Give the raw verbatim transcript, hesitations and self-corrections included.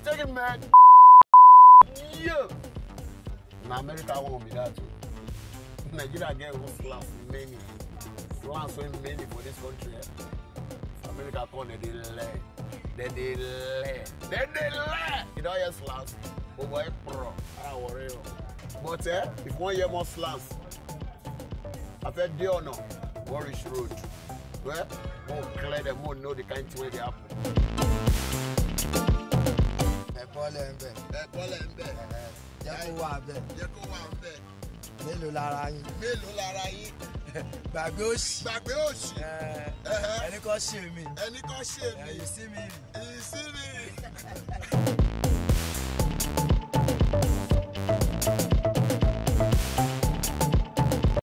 Take it, man. Yeah. Na America one be that o. Nigeria get even slums many. Slums wey many for this country. Eh? America come, dem dey lie. Dem dey lie. Dem dey lie. You don hear slums? Oh boy, bro. I worry you. But eh, if you wan hear more slums, I fit dey on Morris Road. Well, mo clear them, mo know the kind thing wey dey happen. Ẹ bọ́lẹ̀ ń bẹ̀. Ẹ bọ́lẹ̀ ń bẹ̀. Jẹ́ kó wà bẹ̀. Jẹ́ kó wà ń bẹ̀. Mélòó lára yín? Mélòó lára yín? Gbàgbé òṣì. Gbàgbé òṣì. Ẹ, Ẹhẹ́. Ẹni kan ṣe mí. Ẹni kan ṣe mí. Ẹ̀yìn sí mi. Ìsírí.